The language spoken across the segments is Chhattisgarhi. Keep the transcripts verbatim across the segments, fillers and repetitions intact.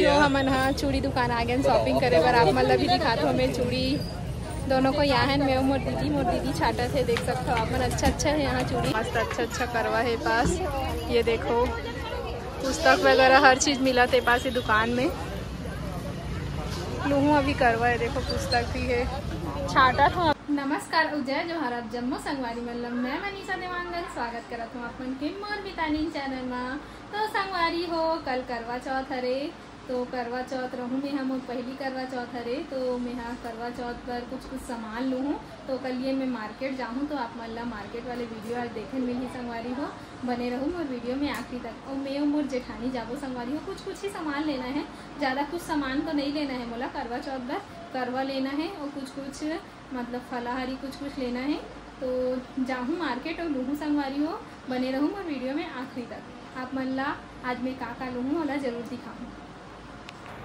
तो हमन हा चूड़ी दुकान आ गए shopping करे बर। आप मन ला भी दिखात हो मैं चूड़ी दोनों को यहाँ है। मैं मोर दीदी, मोर दीदी छाटत हे, देख सकते हो आप मन। अच्छा अच्छा है यहाँ चूड़ी, मस्त अच्छा अच्छा करवा है पास। ये देखो पुस्तक वगैरह हर चीज मिला थे पास ये दुकान में। लूहू अभी करवा है, देखो पुस्तक भी है, छाटत हो। नमस्कार अउ जय जोहार, आप जम्मो संगवारी मन ला मैं मनीषा देवांगन स्वागत करत हूँ आप मन के मोर मितानिन चैनल मा। तो संगवारी हो, कल करवा चौथ हरे, तो करवा चौथ रहूँ मैं हा, मोर पहली करवा चौथ हरे, तो मैं हा करवा चौथ बर कुछ कुछ सामान लूहूँ। तो कल ये मैं मार्केट जाहूँ, तो आप मन ला मार्केट वाले वीडियो आज देखे मिलही संगवारी हो, बने रहू मोर वीडियो में आखिरी तक। और मैं अउ मोर जेठानी जाबो संगवारी हो, कुछ कुछ ही सामान लेना है, ज़्यादा कुछ सामान तो नहीं लेना है मोला करवा चौथ बर, करवा लेना है और कुछ कुछ मतलब फलाहारी कुछ कुछ लेना है। तो जाहूँ मार्केट और लूहूँ संगवारी हो, बने रहू मोर वीडियो में आखिरी तक। आप मन ला आज मैं का का लूहूँ ओला जरूर दिखाहूँ।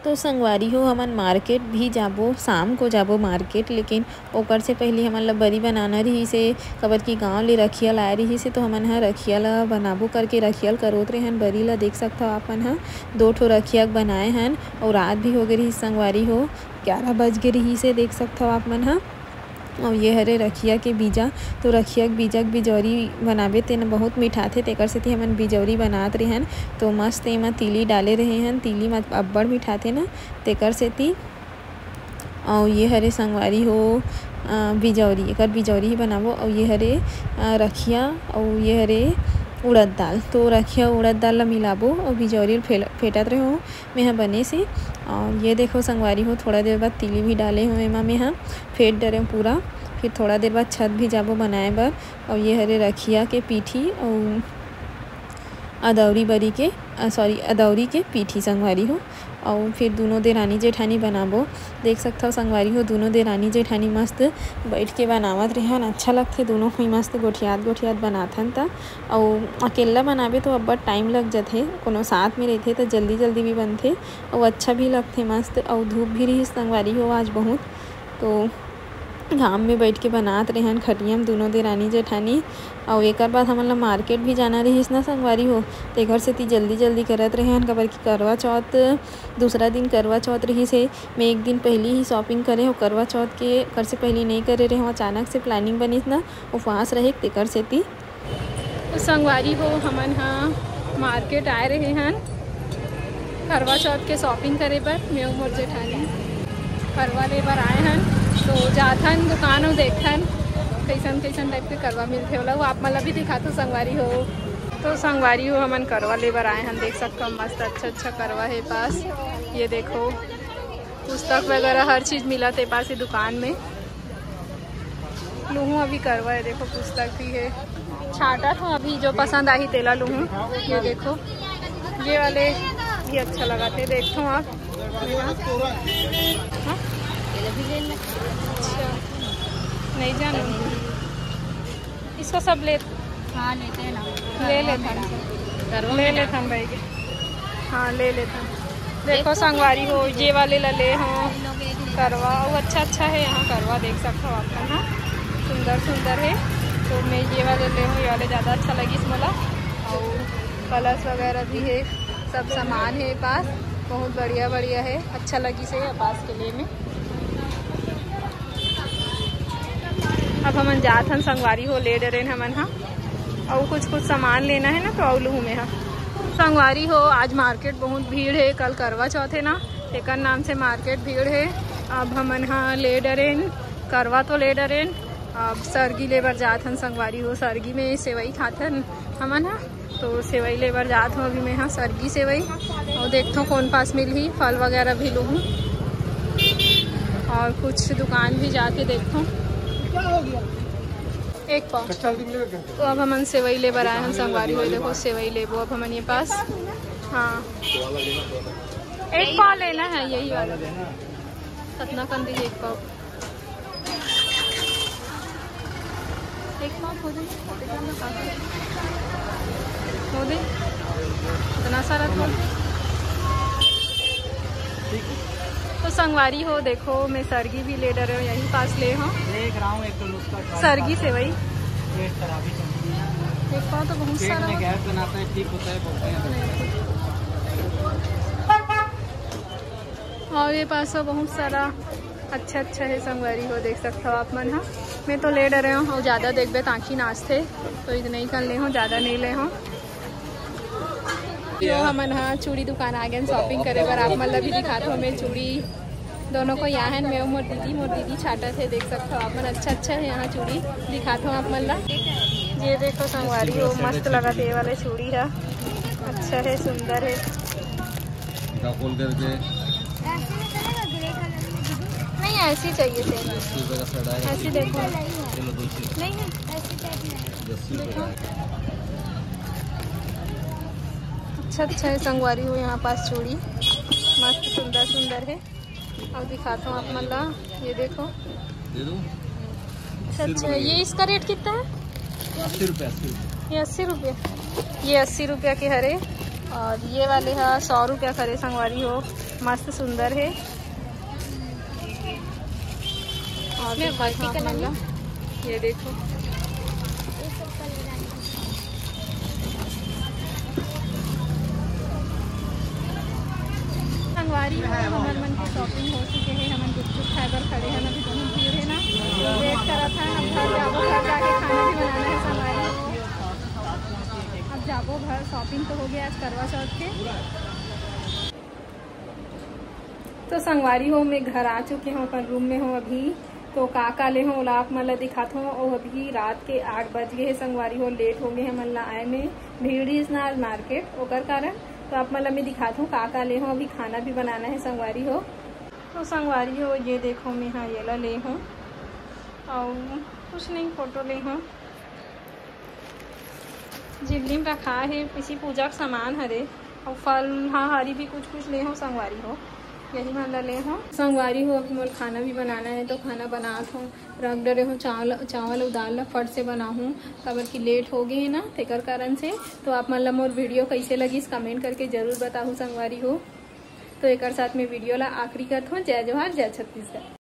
तो संगवारी हो, हमन मार्केट भी जाबो, शाम को जाबो मार्केट, लेकिन ओकर से पहले हमन ला बरी बनाना रहिस हे, काबर कि गाँव ले रखिया लाए रहिस हे, तो हमन ह रखिया ला बनाबो करके रखिया ल करोत रेहन। बरी ला देख सकथव आप मन ह, दो ठो रखिया बनाए हन, अउ रात भी हो गे रहिस संगवारी हो, ग्यारह बज गे रहिस हे, देख सकथव आप मन ह। अउ ये हरे रखिया के बीजा, तो रखिया के बीजा के बिजौरी बनाबे तेन बहुत मिठाथे, तेकर सेती हमन बिजौरी बनात रेहन। तो मस्त एमा तीली डाले रहे हन, तीली म अब्बड़ मिठाथे ना, तेकर सेती। अउ ये हरे संगवारी हो, अ, बिजौरी, एकर बिजौरी ही बनाबो। अउ ये हरे, अ, रखिया, अउ ये हरे उड़द दाल। तो रखिया उड़द दाल ला मिलाबो अउ बिजौरी ल फेल-, फेंटत रहो। मेहा बने से। अउ ये देखो संगवारी हो, थोड़ा देर बाद तीली भी डाले हूँ एमा मेहा, फेंट डरे हूँ पूरा। फिर थोड़ा देर बाद छत भी जाबो बनाए बर। अउ ये हरे रखिया के पीठी अउ अदौरी बरी के, अ, सॉरी, अदौरी के पीठी संगवारी हो। अउ फिर दोनों देरानी जेठानी बनाबो। देख सकथव संगवारी हो, दोनों देरानी जेठानी मस्त बैठ के बनावत रेहन। अच्छा लगथे दोनों ही मस्त गोठियात गोठियात बनाथन त। अउ अकेल्ला बनाबे तो अब्बड़ टाइम लग जथे, कोनो साथ में रहिथे त जल्दी जल्दी भी बनथे। अउ अच्छा भी लगथे मस्त। अउ धूप भी रहिस संगवारी हो आज बहुत, तो घाम में बैठ के बनात रेहन खटिया में दोनों देरानी जेठानी। अउ एकर बाद हमन ला मार्केट भी जाना रहिस ना संगवारी हो, तेकर सेती जल्दी जल्दी करत रेहन, काबर कि करवा चौथ दूसरा दिन करवा चौथ रहिस हे। मैं एक दिन पहली ही शॉपिंग करे हो करवा चौथ के, कर से पहली नहीं करे रहे हो, अचानक से प्लानिंग बनिस ना, उपवास रहे तेकर सेती। तो संगवारी हो, हमन हा मार्केट आए रहे हन करवा चौथ के शॉपिंग करे बर। मैं अउ मोर जेठानी करवा ले बर आए हन, तो जाथन दुकान अउ देखथन कैसन कैसन टाइप के करवा मिलथे ओला, वो आप मन ला भी दिखाथो संगवारी हो। तो संगवारी हो, हमन करवा ले बर आए हन, देख सकथो मस्त अच्छा अच्छा करवा हे पास। ये देखो पुस्तक वगैरह हर चीज मिलत हे पास ये दुकान में। लूहूँ अभी करवा है, देखो पुस्तक भी है, छांटत हूँ अभी, जो पसंद आही तेला लूहूँ। ये देखो, ये वाले भी अच्छा लगथे, देखो आप। हाँ? अच्छा, नहीं जानो, इसको सब ले, हाँ, लेते हैं ना। ले लेथन, ले लेथन भाई के। हाँ, ले लेथन। देखो संगवारी हो, ये वाले ला ले हो करवा, वो अच्छा अच्छा है यहाँ करवा, देख सकते हो आप मन, हाँ, सुंदर सुंदर है। तो मैं ये वाले ले हूँ, ये वाले ज़्यादा अच्छा लगिस मोला। और कलर्स वगैरह भी है, सब सामान है पास, बहुत बढ़िया बढ़िया है, अच्छा लगिस है पास के लिए में। अब हमन जात हन संगवारी हो, ले डरेन हमन हा, अउ कुछ कुछ सामान लेना है ना, तो अउ लूहूँ मैं हा। संगवारी हो, आज मार्केट बहुत भीड़ है, कल करवा चौथ है ना, तेकर नाम से मार्केट भीड़ है। अब हमन हा ले डरेन, करवा तो ले डरेन, अब सरगी ले बर जात हन संगवारी हो, सरगी में सेवई खाथन हमन हा। तो सेवई ले बर जात हूँ अभी मैं हा, सरगी सेवई, और देखथों कौन पास मिलही, फल वगैरह भी लूहूँ और कुछ दुकान भी जाके देखथों। एक पाव। तो अब हमन सेवई ले बर आए हन संगवारी हो, देखो सेवई लेबो अब हमन ये पास। हाँ, एक पाव लेना है, यही वाला। कतना कन दी एक पाव? एक पाव हो जाए, हो दे, इतना सारा तो। तो संगवारी हो, देखो, मैं सरगी भी ले डरे हूँ, यही पास ले हूँ। देख रहा हूँ, एक तो नुस्खा खा सरगी लेता सेवई। पेट खराबी चलती है। एक पाव तो बहुत पेट सारा में हो। गैस बनाता है, ठीक होता है, बोलते हैं। नहीं। और ये पास ह बहुत सारा अच्छा अच्छा हे संगवारी हो, देख सकत हो आप मन ह। मैं तो ले डरे हूँ, अउ ज्यादा देखबे त आँखी नाचथे, तो इतना ही कन ले हूँ, ज्यादा नहीं ले हूँ। यो हमन ह चूड़ी दुकान आ गए shopping करे बर। आप मन ला भी दिखात हो मैं चूड़ी दोनों को यहाँ है। मैं मोर दीदी, मोर दीदी छाटत हे, देख सकत हो आप मन। अच्छा अच्छा है यहाँ चूड़ी, दिखात हो आप मन ला। ये देखो संगवारी हो, मस्त लगत हे ये वाले चूड़ी ह, अच्छा है, सुंदर है। इनका खोल करके नहीं, ऐसी चाहिए थे। अस्सी रुपये का सेट आएगा। ऐसी देखो। चलो दो सौ। नहीं है। अस्सी रुपये का। अच्छा अच्छा है संगवारी हो, यहाँ पास चूड़ी मस्त सुंदर सुंदर है। अब दिखाता हूँ आप मन ला, ये देखो। दे दूँ? अच्छा अच्छा, ये इसका रेट कितना है? अस्सी रुपये, अस्सी रुपये। ये अस्सी रुपये, ये अस्सी रुपये के हरे। और ये वाले हा सौ रुपया करे संगवारी हो, मस्त सुंदर है। और ये देखो। संगवारी हो, हमर मन के shopping हो चुके हे। हमन गुपचुप खाए बर खड़े हन, अभी बहुत भीड़ हे ना, wait करत हन। अब घर जाबो, घर जाके खाना भी बनाना है संगवारी हो। अब जाबो घर, shopping तो हो गया आज करवा चौथ के। तो संगवारी हो, मैं घर आ चुके हूँ, अपन रूम में हूँ अभी। तो का का ले हूँ ओला आप मन ला दिखात हूँ। और अभी रात के आठ बज गए हे संगवारी हो, लेट हो गए हमन ला आए में, भीड़ रहिस ना आज मार्केट, ओकर कारण। तो आप मन ला मैं दिखात हूँ का का ले हूँ। अभी खाना भी बनाना है संगवारी हो। तो संगवारी हो, ये देखो मैं हाँ ये ला ले हूँ, और कुछ नहीं, फोटो ले हूँ। जिबली में रखा है, इसी पूजा का सामान हरे, और फल हा हरी भी कुछ कुछ ले हो संगवारी हो, यही मन ला ले हो संगवारी हो। अभी मोर खाना भी बनाना है, तो खाना बनात हो, रख डरे हो चावल, चावल और दाल ला फट से बनाहूँ, काबर कि लेट हो गए है ना, तेकर कारण से। तो आप मन ला मोर वीडियो कैसे लगिस, कमेंट करके जरूर बताहू संगवारी हो। तो एकर साथ में वीडियो ला आखिरी करत हो। जय जोहार, जय छत्तीसगढ़।